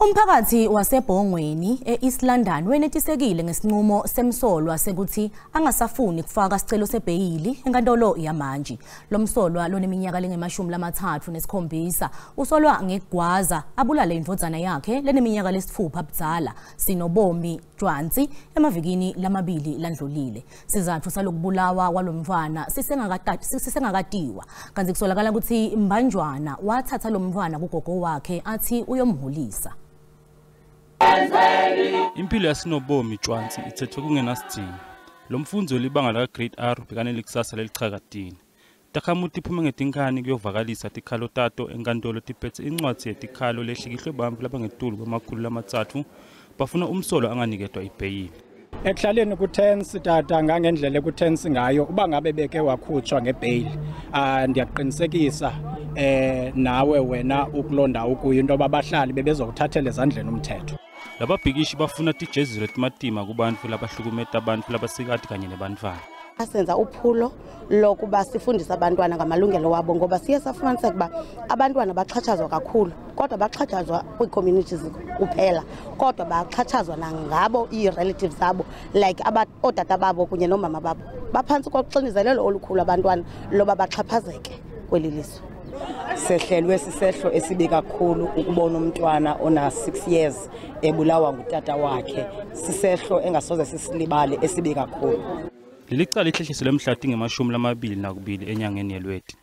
Umphakathi waseBhongweni e-East London wenetisekile ngesinqumo semsolwa sekuthi angasafuni kufaka sicelo sebheyili enkantolo yamantshi. Lo msolwa loneminyaka lengama-37 usolwa ngekugwaza abulale indvodzana yakhe leneminyaka lesitfupha budzala Sinobomi Jwansi emavikini lamabili landlulile. Sizatfu salokubulawa kwalomntfwana sisengakatiwa, kanti kusolakala ukuthi Mbanjwana wathatha lo mntfwana kugogo wakhe athi uyomhulisa. Impilo yaSinobomi Jwansi itsethwe kungenasidzingo. Lo mfundzi welibanga laka-Grade R ubhekane likusasa lelichakatini. Takhamuti tiphume ngetinkhani kuyovakalisa tikhalo tato enkantolo tiphethe incwadzi yetikhalo lehlikihlwe bantfu labangetulu kwema-300 bafuna umsolo anganiketwa ibheyili. Ekuhlaleni ku-tense, tata, ngangendlela eku-tense ngayo. Uba ngabe beke wakhutshwa ngebheyili, ndiyaqinisekisa nawe wena ukuloo ndawo kuyo into yoba abahlali bebezowuthathela ezandleni umthetho. Lababhikishi bafuna tijeziso letimatima kubantfu labahlukumeta bantfu labasikati kanye nebantfwana. Senza uphulo lokuba sifundise abantwana ngamalungelo wabo, ngoba siye safumaniseka uba abantwana baxhatshazwa kakhulu, kodwa baxhatshazwa kwii-communities kuphela, kodwa baxhatshazwa nangabo ii-relatives zabo, like ootata babo kunye noomama babo. Baphantsi koxinizelelo olukhulu abantwana loba baxhaphazeke kweli lizwe. Sehlelwe sisehlo esibi kakhulu ukubona umntwana ona-6 years ebulawa ngutata wakhe. Sisehlo engasoze sisilibale, esibi kakhulu. Leli cala lihlehliselwe mhla tinge-22 enyangeni yeLweti.